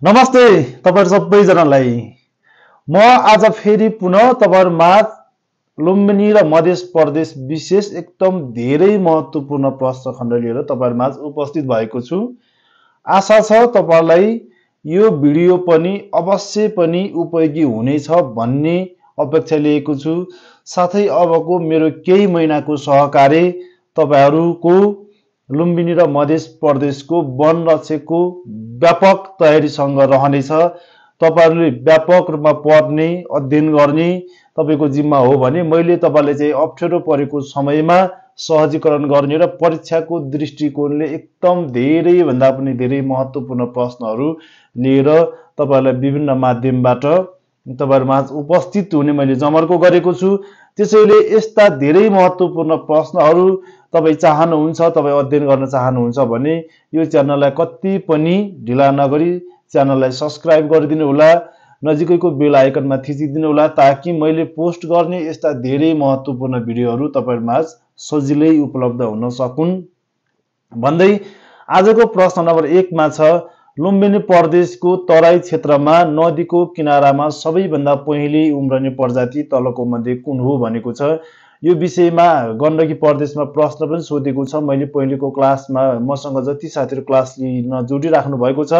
नमस्ते तपाईहरु सबैजनालाई। म आज फेरि पुनः तपाईहरु माझ लुम्बिनी र मध्य प्रदेश विशेष एकदम धेरै महत्त्वपूर्ण प्रश्न खण्ड लिएर तपाईहरु माझ उपस्थित भएको छु। आशा छ तपाईहरुलाई यो भिडियो पनि अवश्य पनि उपयोगी हुनेछ भन्ने अपेक्षा लिएको छु। साथै अबको मेरो केही महिनाको सहकार्य तपाईहरुको लुम्बिनी र मध्य प्रदेशको वन रक्षकको व्यापक तयारीसँग रहनेछ। तपाईहरुले व्यापक रूपमा पढ्ने अध्ययन गर्ने तपाईको जिम्मा हो भने मैले तपाईलाई चाहिँ अप्ठ्यारो परेको समयमा सहजीकरण गर्ने र परीक्षाको दृष्टिकोणले एकदम धेरै भन्दा पनि धेरै महत्त्वपूर्ण प्रश्नहरू लिएर तपाईहरुलाई विभिन्न माध्यमबाट तपाईहरुमाझ उपस्थित हुने मैले जमर्को गरेको छु। त्यसैले यस्ता धेरै महत्त्वपूर्ण प्रश्नहरू तपाई चाहनुहुन्छ, तपाई अध्ययन गर्न चाहनुहुन्छ भने यो च्यानललाई कति पनि ढिला नगरी च्यानललाई सब्स्क्राइब गरिदिनु होला, नजिकैको बेल आइकनमा थिचिदिनु होला ताकि मैले पोस्ट गर्ने यस्ता धेरै महत्त्वपूर्ण भिडियोहरू तपाईहरुमाझ सजिलै उपलब्ध हुन सकुन् भन्दै आजको प्रश्न नम्बर 1 मा छ लुम्बिनी प्रदेशको तराई क्षेत्रमा नदीको किनारामा सबैभन्दा पहिले उम्रने प्रजाति तलको मध्ये कुन हो भनेको छ। यो विषयमा गण्डकी प्रदेशमा प्रश्न पनि सोधेको छ। मैले पहिलेको क्लासमा मसँग जति साथीहरु क्लास लिन जोडिराख्नु भएको छ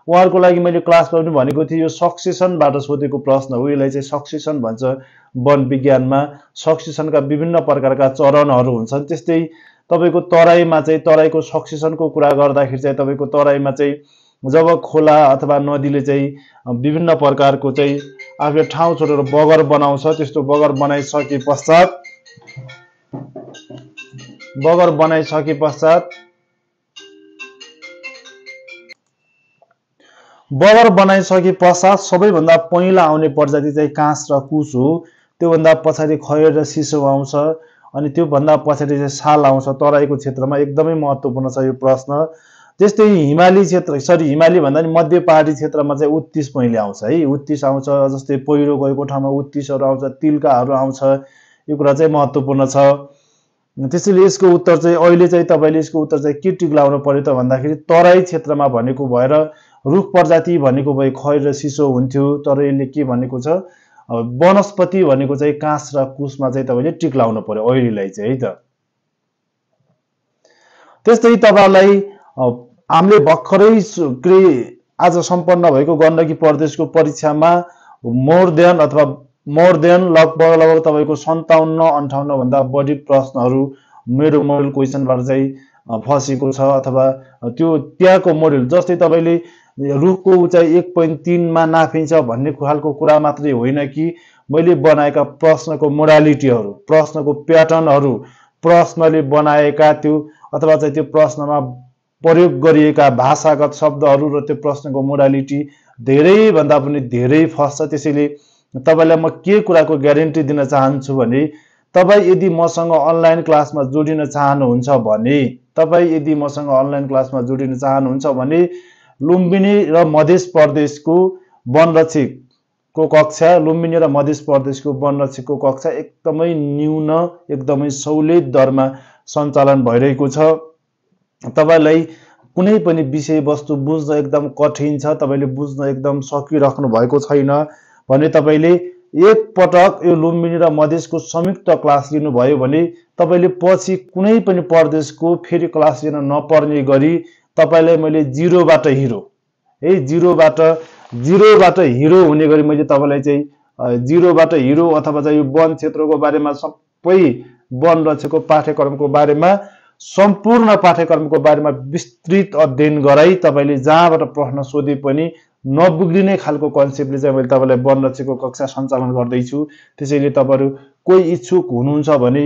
उहाँहरुको लागि मैले क्लासमा पनि भनेको थिएँ। यो सक्सेसनबाट सोधेको प्रश्न हो। यसलाई चाहिँ सक्सेसन भन्छ वन विज्ञानमा। सक्सेसनका विभिन्न प्रकारका चरणहरू हुन्छन्। त्यस्तै तपाईको तराईमा चाहिँ तराईको सक्सेसनको कुरा गर्दाखेरि चाहिँ तपाईको तराईमा चाहिँ जब खोला अथवा नदीले चाहिँ विभिन्न प्रकारको चाहिँ आफ्नो ठाउँ छोडेर बगर बनाउँछ, त्यस्तो बगर बनाइसके पश्चात सबैभन्दा पहिला आउने प्रजाति चाहिँ काँस र कुस हो। त्यो भन्दा पछाडी खैर र सिसो आउँछ अनि त्यो भन्दा पछाडी चाहिँ साल आउँछ। तराईको क्षेत्रमा एकदमै महत्त्वपूर्ण छ यो प्रश्न। त्यस्तै हिमाली क्षेत्र हिमाली भन्दा नि मध्य पहाडी क्षेत्रमा चाहिँ उत्तिस पहिले आउँछ है। उत्तिस आउँछ, जस्तै पहिरो गएको ठाउँमा उत्तिसहरु आउँछ, तिलकाहरु आउँछ। यो कुरा चाहिँ महत्त्वपूर्ण छ। त्यसैले यसको उत्तर चाहिँ अहिले चाहिँ तपाईले यसको उत्तर चाहिँ के टिक लाउनु पर्यो त भन्दाखेरि तराई क्षेत्रमा भनेको भएर रुख प्रजाति भनेको भए खैर र सिसो हुन्थ्यो, तर यसले के भनेको छ वनस्पति भनेको चाहिँ काँस र कुसमा चाहिँ तपाईले टिक लाउनु पर्यो अहिलेलाई चाहिँ है त। त्यस्तै तपाईलाई हामीले भर्खरै आज सम्पन्न भएको गण्डकी प्रदेशको परीक्षामा मोर देन लगभग तपाईको 57-58 भन्दा बढी प्रश्नहरू मेरो मोडल क्वेशनबाट चाहिँ फसेको छ अथवा त्यो त्यहाँको मोडल। जस्तै तपाईले रुखको उचाइ 1.3 मा नापिन्छ भन्ने खालको कुरा मात्रै होइन कि मैले बनाएका प्रश्नको मोडालिटीहरू, प्रश्नको प्याटर्नहरू, प्रश्नले बनाएका त्यो अथवा चाहिँ त्यो प्रश्नमा प्रयोग गरिएका भाषागत शब्दहरू र त्यो प्रश्नको मोडालिटी धेरै भन्दा पनि धेरै फस्छ। त्यसैले तपाईलाई म के कुराको ग्यारेन्टी दिन चाहन्छु भने तपाई यदि मसँग अनलाइन क्लासमा जोडिन चाहनुहुन्छ भने लुम्बिनी र मध्य प्रदेशको वनरक्षकको कक्षा एकदमै न्यून, एकदमै सहुलियत दरमा सञ्चालन भइरहेको छ। तपाईलाई कुनै पनि विषयवस्तु बुझ्न एकदम कठिन छ, तपाईले बुझ्न एकदम सकिराख्नु भएको छैन भने तपाईले एक पटक यो लुम्बिनी र मधेसको संयुक्त क्लास लिनुभयो भने तपाईले पछि कुनै पनि प्रदेशको फेरि क्लास लिन नपर्ने गरी तपाईलाई मैले जिरोबाट हिरो हुने गरी मैले तपाईलाई चाहिँ जिरोबाट हिरो अथवा चाहिँ यो वन क्षेत्रको बारेमा सबै वन रक्षकको पाठ्यक्रमको बारेमा सम्पूर्ण पाठ्यक्रमको बारेमा विस्तृत अध्ययन गराई तपाईले जहाँबाट प्रश्न सोधे पनि नबिग्रिने खालको कन्सेप्टले चाहिँ मैले तपाईलाई वन रक्षकको कक्षा सञ्चालन गर्दै छु। त्यसैले तपाईहरु कोही इच्छुक हुनुहुन्छ भने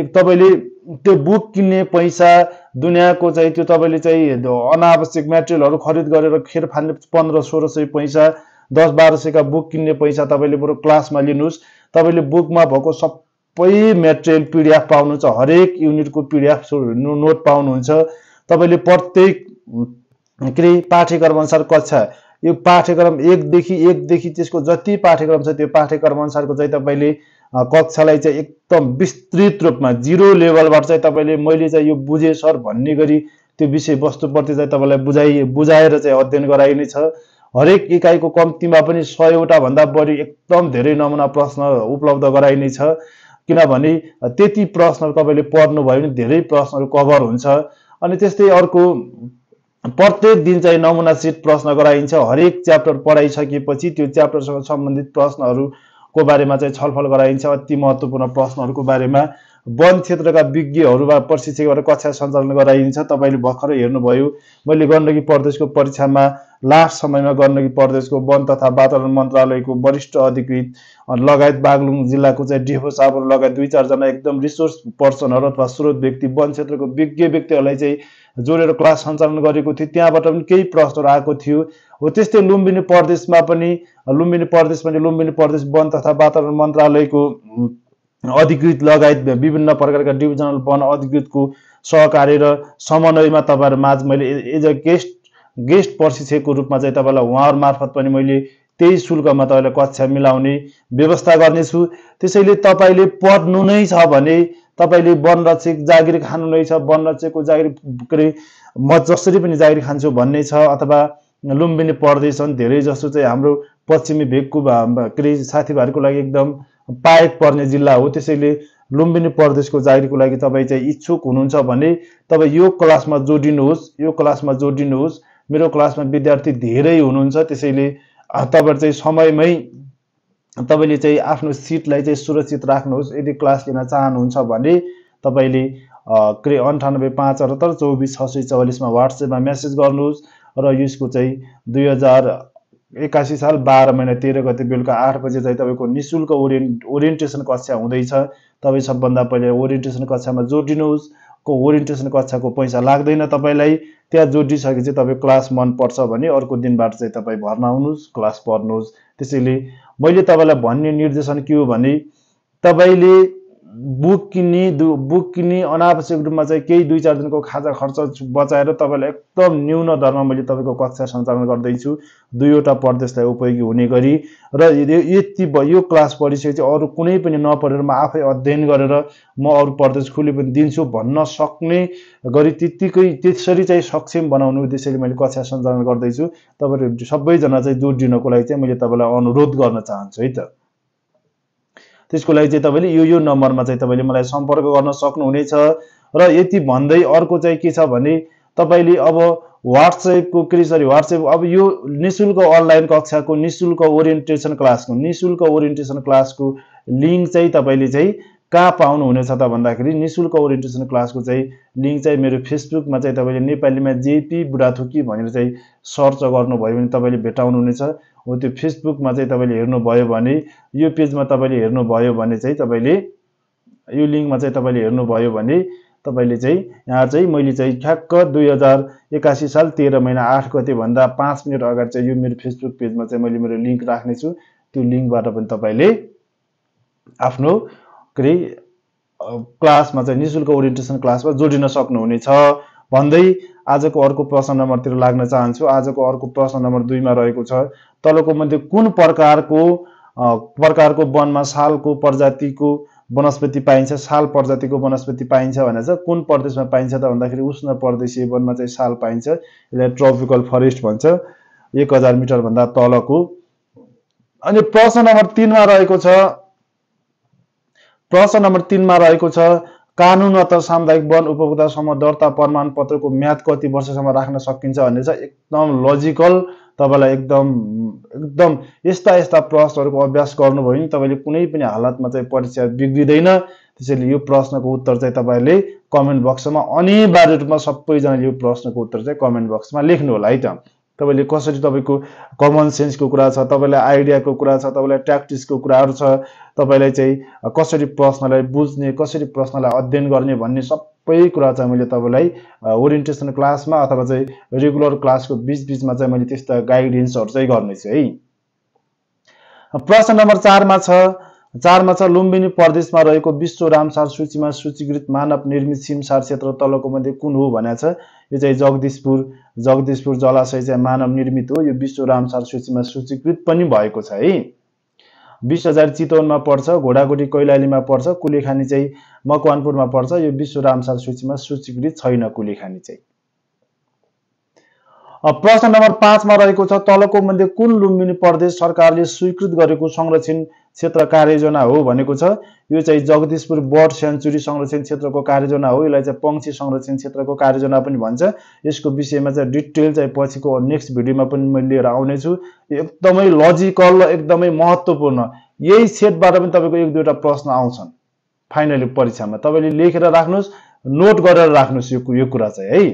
एक तपाईले त्यो बुक किन्ने पैसा दुनियाको चाहिँ त्यो तपाईले चाहिँ अनावश्यक मटेरियलहरु खरिद गरेर खेर फाल्ने 1500-1600 पैसा 1000-1200 का बुक किन्ने पैसा तपाईले बरु क्लासमा लिनुस्। तपाईले बुकमा भएको सबै मटेरियल पीडीएफ पाउनुहुन्छ, हरेक युनिटको पीडीएफ नोट पाउनुहुन्छ। तपाईले प्रत्येक पाठ्यक्रम अनुसार कक्षा यो पाठ्यक्रम 1 देखि त्यसको जति पाठ्यक्रम छ त्यो पाठ्यक्रम अनुसारको चाहिँ तपाईले कक्षालाई चाहिँ एकदम विस्तृत रूपमा जिरो लेभलबाट चाहिँ तपाईले मैले चाहिँ यो बुझे सर भन्ने गरी त्यो विषय वस्तुप्रति चाहिँ तपाईलाई बुझाएर चाहिँ अध्ययन गराइने छ। हरेक इकाइको कम्तीमा पनि 100 वटा भन्दा बढी एकदम धेरै नमुना प्रश्न उपलब्ध गराइनेछ। किनभने त्यति प्रश्नहरू तपाईले पढ्नु भयो भने धेरै प्रश्नहरू कभर हुन्छ। अनि त्यस्तै अर्को प्रत्येक दिन चाहिँ नमुना सिट प्रश्न गराइन्छ। हरेक च्याप्टर पढाइसकेपछि त्यो च्याप्टरसँग सम्बन्धित प्रश्नहरूको बारेमा चाहिँ छलफल गराइन्छ। अति महत्त्वपूर्ण प्रश्नहरूको बारेमा वन क्षेत्रका विज्ञहरूबाट प्रशिक्षक गरेर कक्षा सञ्चालन गराइन्छ। तपाईले भर्खरै हेर्नुभयो मैले गण्डकी प्रदेशको परीक्षामा लास्ट समयमा गण्डकी प्रदेशको वन तथा वातावरण मन्त्रालयको वरिष्ठ अधिकृत लगायत बागलुङ जिल्लाको चाहिँ डिफो साबर लगायत 2-4 जना एकदम रिसोर्स पर्सनहरू अथवा स्रोत व्यक्ति वन क्षेत्रको विज्ञ व्यक्तिहरूलाई चाहिँ जोडेर क्लास सञ्चालन गरेको थियो। त्यहाँबाट पनि केही प्रश्नहरू आएको थियो। हो त्यस्तै लुम्बिनी प्रदेशमा पनि लुम्बिनी प्रदेश वन तथा वातावरण मन्त्रालयको अधिकृत लगायत विभिन्न प्रकारका डिभिजनल वन अधिकृतको सहकार्य र समन्वयमा तपाईहरु माझ मैले एज अ गेस्ट प्रशिक्षकको रूपमा चाहिँ तपाईलाई उहाँहरु मार्फत पनि मैले त्यही शुल्कमा तपाईलाई कक्षा मिलाउने व्यवस्था गर्नेछु। त्यसैले तपाईले पढ्नु नै छ भने तपाईले वनरक्षक जागिर खानु नै छ, वनरक्षकको जागिर म जसरी पनि जागिर खान्छु भन्ने छ, अथवा लुम्बिनी प्रदेश धेरै जसो चाहिँ हाम्रो पश्चिमी भेगको साथीभाइहरुको लागि एकदम पाएक पर्ने जिल्ला हो। त्यसैले लुम्बिनी प्रदेशको जागिरको लागि तपाई चाहिँ इच्छुक हुनुहुन्छ भने तपाई यो क्लासमा जोडिनुहोस्। मेरो क्लासमा विद्यार्थी धेरै हुनुहुन्छ। त्यसैले तपाईहरु चाहिँ समयमै तपाईले चाहिँ आफ्नो सिटलाई चाहिँ सुरक्षित राख्नुहोस्। यदि क्लास लिन चाहनुहुन्छ भने तपाईले 985784244644 मा व्हाट्सएपमा मेसेज गर्नुहोस् र यसको चाहिँ 2081 साल 12 महिना 13 गते बेलुका 8 बजे चाहिँ तपाईको निशुल्क ओरिएन्टेसन कक्षा हुँदैछ। तपाई सबभन्दा पहिले ओरिएन्टेसन कक्षामा जोडिनुहोस्। ओरिएन्टेसन कक्षाको पैसा लाग्दैन तपाईलाई। त्यहाँ जोडिसकेपछि तपाई क्लास मन पर्छ भने अर्को दिनबाट चाहिँ तपाई भर्ना हुनुहोस्, क्लास पढ्नुहोस्। त्यसैले मैले तपाईलाई भन्ने निर्देशन के हो भने तपाईले बुक किन्ने अनावश्यक रूपमा चाहिँ केही 2-4 दिनको खाजा खर्च बचाएर तपाईलाई एकदम न्यून दरमा मैले तपाईको कक्षा सञ्चालन गर्दैछु 2वटा प्रदेशलाई उपयोगी हुने गरी। र यो क्लास पढिसकेपछि अरु कुनै पनि नपढेर म आफै अध्ययन गरेर म अरु प्रदेश खुली पनि दिन्छु भन्न सक्ने गरी त्यसरी चाहिँ सक्षम बनाउनु उद्देश्यले मैले कक्षा सञ्चालन गर्दैछु। तपाईहरु सबैजना चाहिँ जोडिनको लागि चाहिँ मैले तपाईलाई अनुरोध गर्न चाहन्छु है त। त्यसको लागि चाहिँ तपाईले यो नम्बरमा चाहिँ तपाईले मलाई सम्पर्क गर्न सक्नुहुनेछ। र यति भन्दै अर्को चाहिँ के छ भने तपाईले अब व्हाट्सएप अब यो निशुल्क अनलाइन कक्षाको निशुल्क ओरिएन्टेसन क्लासको लिंक चाहिँ तपाईले चाहिँ कहाँ पाउनु हुनेछ त भन्दाखेरि निशुल्क ओरिएन्टेसन क्लासको चाहिँ लिंक चाहिँ मेरो फेसबुकमा चाहिँ तपाईले नेपालीमा जेपी बुढाथोकी भनेर चाहिँ सर्च गर्नुभयो भने तपाईले भेटाउनु हुनेछ। हो त्यो फेसबुकमा चाहिँ तपाईले हेर्नुभयो भने यो पेजमा तपाईले हेर्नुभयो भने चाहिँ तपाईले यो लिंकमा चाहिँ तपाईले हेर्नुभयो भने तपाईले चाहिँ यहाँ चाहिँ मैले चाहिँ ठ्याक्क 2081 साल 13 महिना 8 गते भन्दा 5 मिनेट अगाडि चाहिँ यो मेरो फेसबुक पेजमा चाहिँ मैले मेरो लिंक राख्ने छु। त्यो लिंकबाट पनि तपाईले आफ्नो क्लासमा चाहिँ निशुल्क ओरिएन्टेसन क्लासमा जोडिन सक्नुहुनेछ भन्दै आजको अर्को प्रश्न नम्बरतिर लाग्न चाहन्छु। आजको अर्को प्रश्न नम्बर 2 मा रहेको छ तलको मध्ये कुन प्रकारको वनमा सालको प्रजातिको वनस्पति पाइन्छ, साल प्रजातिको वनस्पति पाइन्छ भनेर छ। कुन प्रदेशमा पाइन्छ त भन्दाखेरि उष्ण प्रदेशीय वनमा चाहिँ साल पाइन्छ। यसलाई ट्रपिकल फरेस्ट भन्छ 1000 मिटर भन्दा तलको। अनि प्रश्न नम्बर 3 मा रहेको छ कानुन अथवा सामुदायिक वन उपभोक्ता समूह दर्ता प्रमाणपत्रको म्याद कति वर्षसम्म राख्न सकिन्छ भन्ने छ। एकदम लजिकल तपाईलाई एकदम यस्ता प्रश्नहरुको अभ्यास गर्नुभयो भने तपाईले कुनै पनि हालतमा चाहिँ परीक्षा बिग्रिदैन। त्यसैले यो प्रश्नको उत्तर चाहिँ तपाईले कमेन्ट बक्समा अनिवार्य रूपमा सबैजनाले यो प्रश्नको उत्तर चाहिँ कमेन्ट बक्समा लेख्नु होला है त। तपाईले कसरी तपाईको कमन सेन्सको कुरा छ, तपाईलाई आइडियाको कुरा छ, तपाईलाई ट्याक्टिक्सको कुराहरु छ, तपाईलाई चाहिँ कसरी प्रश्नलाई बुझ्ने, कसरी प्रश्नलाई अध्ययन गर्ने भन्ने सबै कुरा चाहिँ मैले तपाईलाई ओरिएन्टेसन क्लासमा अथवा चाहिँ रेगुलर क्लासको बीचमा चाहिँ मैले त्यस्ता गाइडेन्सहरु चाहिँ गर्ने छु है। प्रश्न नम्बर 4 मा छ लुम्बिनी प्रदेशमा रहेको विश्व रामसार सूचीमा सूचीकृत मानव निर्मित सिमसार क्षेत्र तलको मध्ये कुन हो भनेको छ। यो चाहिँ जगदीशपुर जलाशय चाहिँ मानव निर्मित हो। यो विश्व रामसार सूचीमा सूचीकृत पनि भएको छ है। 20,000 चितवनमा पर्छ, घोडागुडी कैलालीमा पर्छ, कुलेखानी चाहिँ मकवानपुरमा पर्छ। यो विश्व रामसार सूचीमा सूचीकृत छैन कुलेखानी चाहिँ। प्रश्न नम्बर 5 मा रहेको छ तलको मध्ये कुन लुम्बिनी प्रदेश सरकारले स्वीकृत गरेको संरक्षण क्षेत्र कार्ययोजना हो भनेको छ। यो चाहिँ जगदीशपुर बर्ड सेन्चुरी संरक्षण क्षेत्रको कार्ययोजना हो। यसलाई चाहिँ पंक्षी संरक्षण क्षेत्रको कार्ययोजना पनि भन्छ। यसको विषयमा चाहिँ डिटेल चाहिँ पछिको नेक्स्ट भिडियोमा पनि मैले लिएर आउने छु। एकदमै लजिकल र एकदमै महत्त्वपूर्ण, यही सेटबाट पनि तपाईको एक दुईवटा प्रश्न आउँछन् फाइनली परीक्षामा। तपाईले लेखेर राख्नुस्, नोट गरेर राख्नुस् यो कुरा चाहिँ है।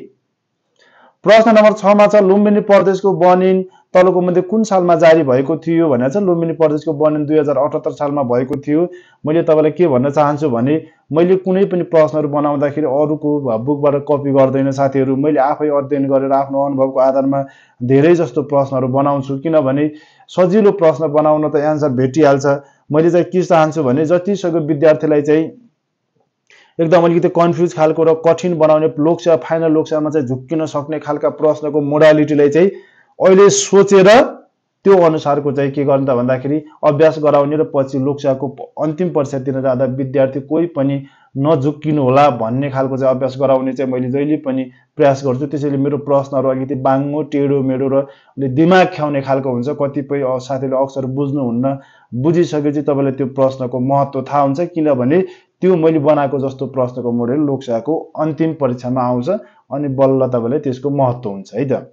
प्रश्न नम्बर 6 मा छ लुम्बिनी प्रदेशको बनइन तलको मध्ये कुन सालमा जारी भएको थियो भनेर छ। लुम्बिनी प्रदेशको बनइन 2078 सालमा भएको थियो। मैले तपाईलाई के भन्न चाहन्छु भने मैले कुनै पनि प्रश्नहरु बनाउँदाखेरि अरूको बुकबाट कपी गर्दैन साथीहरु। मैले आफै अध्ययन गरेर आफ्नो अनुभवको आधारमा धेरै जस्तो प्रश्नहरु बनाउँछु, किनभने सजिलो प्रश्न बनाउन त एन्सर भेटिहाल्छ। मैले चाहिँ के चाहन्छु भने जति सक्दो विद्यार्थीलाई चाहिँ एकदम अलिकति कन्फ्युज खालको र कठिन बनाउने लोकसेवा फाइनल लोकसेवामा चाहिँ झुक्किन सक्ने खालका प्रश्नको मोडालिटीलाई चाहिँ अहिले सोचेर त्यो अनुसारको चाहिँ के गर्ने त भन्दाखेरि अभ्यास गराउने र पछि लोकसेवाको अन्तिम परीक्षा दिन जाँदा विद्यार्थी कोही पनि नझुक्किनु होला भन्ने खालको चाहिँ अभ्यास गराउने चाहिँ मैले जहिले पनि प्रयास गर्छु। त्यसैले मेरो प्रश्नहरु अलिकति बाङ्गो टेढो मेढो र दिमाग ख्याउने खालको हुन्छ। कतिपय साथीले अक्षर बुझ्नुहुन्न, बुझिसकेपछि तपाईलाई त्यो प्रश्नको महत्त्व थाहा हुन्छ, किनभने त्यो मैले बनाएको जस्तो प्रश्नको मोडेल लोकसेवाको अन्तिम परीक्षामा आउँछ अनि बल्ल तपाईलाई त्यसको महत्त्व हुन्छ है त।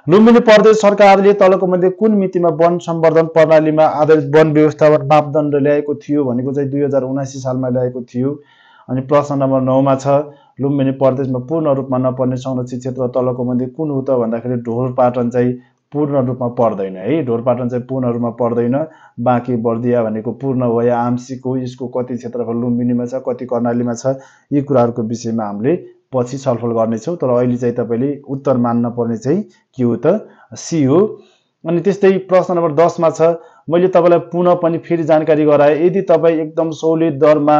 लुम्बिनी प्रदेश सरकारले तलको मध्ये कुन मितिमा वन सम्वर्धन प्रणालीमा आधारित वन व्यवस्थापन मापदण्ड ल्याएको थियो भनेको चाहिँ 2079 सालमा ल्याएको थियो। अनि प्रश्न नम्बर 9 मा छ लुम्बिनी प्रदेशमा पूर्ण रूपमा नपर्ने संरक्षित क्षेत्र तलको मध्ये कुन हो त भन्दाखेरि ढोरपाटन चाहिँ पूर्ण रूपमा पर्दैन है। ढोरपाटन चाहिँ पूर्ण रूपमा पर्दैन। बाँकी बर्दिया भनेको पूर्ण हो या आंशिक हो, यसको कति क्षेत्रफल लुम्बिनीमा छ कति कर्णालीमा छ यी कुराहरुको विषयमा हामीले पछि छलफल गर्नेछौं। तर अहिले चाहिँ तपाईले उत्तर मान्न पर्ने चाहिँ के हो त सी हो। अनि त्यस्तै प्रश्न नम्बर 10 मा छ मैले तपाईलाई पुनः पनि फेरि जानकारी गराए यदि तपाई एकदम सहुलियत दरमा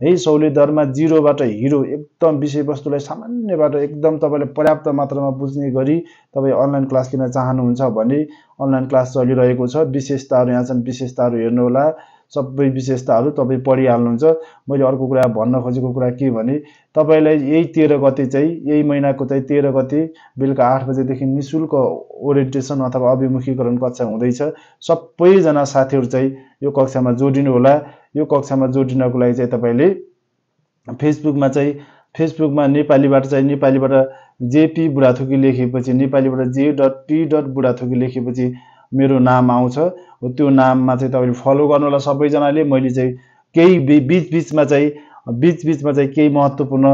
है सहुलियत दरमा 0 बाट हिरो एकदम विषयवस्तुलाई सामान्यबाट एकदम तपाईले पर्याप्त मात्रामा बुझ्ने गरी तपाई अनलाइन क्लास लिन चाहनुहुन्छ भने अनलाइन क्लास चलिरहेको छ। विशेषताहरु यहाँ छन्, विशेषताहरु हेर्नु होला। सबै विशेषताहरु तपाई पढिहाल्नुहुन्छ। मैले अर्को कुरा भन्न खोजेको कुरा के भने तपाईलाई यही 13 गते चाहिँ यही महिनाको चाहिँ 13 गते बेलुका 8 बजे देखि निशुल्क ओरिएन्टेसन अथवा अभिमुखीकरण कक्षा हुँदैछ। सबैजना साथीहरु चाहिँ यो कक्षामा जोडिनु होला। यो कक्षामा जोडिनको लागि चाहिँ तपाईले फेसबुकमा नेपालीबाट जेपी बुढाथोकी लेखेपछि नेपालीबाट j.p.बुढाथोकी लेखेपछि मेरो नाम आउँछ। त्यो नाममा चाहिँ तपाईले फलो गर्नु होला सबैजनाले। मैले चाहिँ केही बीचबीचमा चाहिँ केही महत्त्वपूर्ण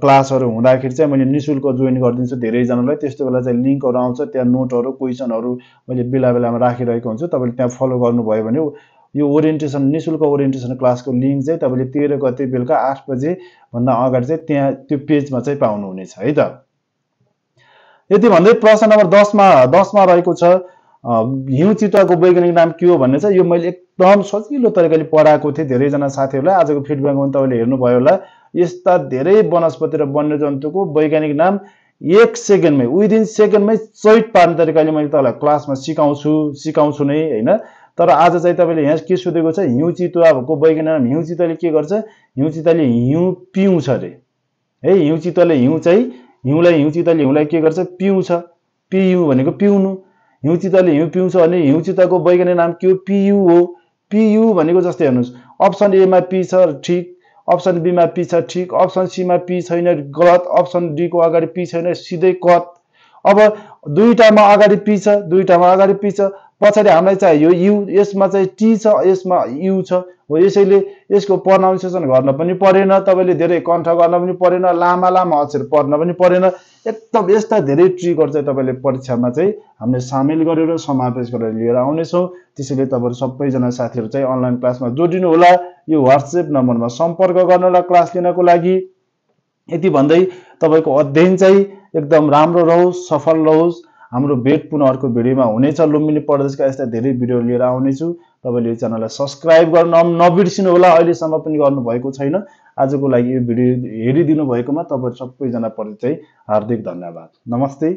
क्लासहरु हुँदाखेरि चाहिँ मैले निशुल्क जोइन गर्दिन्छु धेरै जनालाई। त्यस्तो बेला चाहिँ लिंकहरु आउँछ, त्यहाँ नोटहरु क्वेशनहरु मैले बेला-बेलामा राखिरहेको हुन्छु। तपाईले त्यहाँ फलो गर्नुभयो भने यो ओरिएन्टेसन निशुल्क ओरिएन्टेसन क्लासको लिंक चाहिँ तपाईले 13 गते बेलुका 8 बजे भन्दा अगाडि चाहिँ त्यहाँ त्यो पेजमा चाहिँ पाउनु हुनेछ है त। यति भन्दै प्रश्न नम्बर 10 मा रहेको छ हिउँ चितुवाको वैज्ञानिक नाम के हो भन्ने छ। यो मैले एकदम सजिलो तरिकाले पढाएको थिएँ धेरै जना साथीहरुलाई। आजको फिडब्याकमा पनि तपाईले हेर्नु भयो होला। यस्ता धेरै वनस्पति र वन्यजन्तुको वैज्ञानिक नाम 1 सेकेन्डमै विदिन सेकेन्डमै चैत पार्ने तरिकाले मैले तपाईलाई क्लासमा सिकाउँछु नै हैन। तर आज चाहिँ तपाईले यहाँ के सोधेको छ हिउँ चितुवाको वैज्ञानिक नाम। हिउँ चितुवाले के गर्छ? हिउँ चितुवाले हिउँ पिउँछ रे है। हिउँ चितुवाले हिउँ चाहिँ हिउँ चितुवाले हिउँलाई के गर्छ? पिउँछ। पियु भनेको पिउनु। हिउँ चितुवाले हिउँ पिउँछ भने हिउँ चितुवाको वैज्ञानिक नाम के हो? पियु हो। पियु भनेको जस्तै हेर्नुस् अप्सन ए मा पी छ ठीक, अप्सन बी मा पी छ ठीक, अप्सन सी मा पी छैन गलत, अप्सन डी को अगाडि पी छैन सिधै कट। अब दुईटामा अगाडि पी छ, दुईटामा अगाडि पी छ, पछाडी हामीलाई चाहियो यु, यसमा चाहिँ टी छ, यसमा यु छ। हो यसैले यसको प्रोनाउन्सिएसन गर्न पनि परेन, तपाईले धेरै कण्ठ गर्न पनि परेन, लामा अक्षर पढ्न पनि परेन। एकदम यस्ता धेरै ट्रिकहरु चाहिँ तपाईले परीक्षामा चाहिँ हामीले सामेल गरेर समावेश गरेर लिएर आउने छौं। त्यसैले तपाईहरु सबैजना साथीहरु चाहिँ अनलाइन क्लासमा जोडिनु होला। यो WhatsApp नम्बरमा सम्पर्क गर्न होला क्लास लिनको लागि। यति भन्दै तपाईको अध्ययन चाहिँ एकदम राम्रो रहोस्, सफल रहोस्। हाम्रो भेट पुनः अर्को भिडियोमा हुनेछ। लुम्बिनी प्रदेशका यस्ता धेरै भिडियो लिएर आउने छु। तपाईले यो च्यानललाई सब्स्क्राइब गर्न नबिर्सिनु होला। अहिलेसम्म पनि गर्नु भएको छैन। आजको लागि यो भिडियो हेरिदिनु भएकोमा तपाईहरु सबैजना प्रति चाहिँ हार्दिक धन्यवाद। नमस्ते।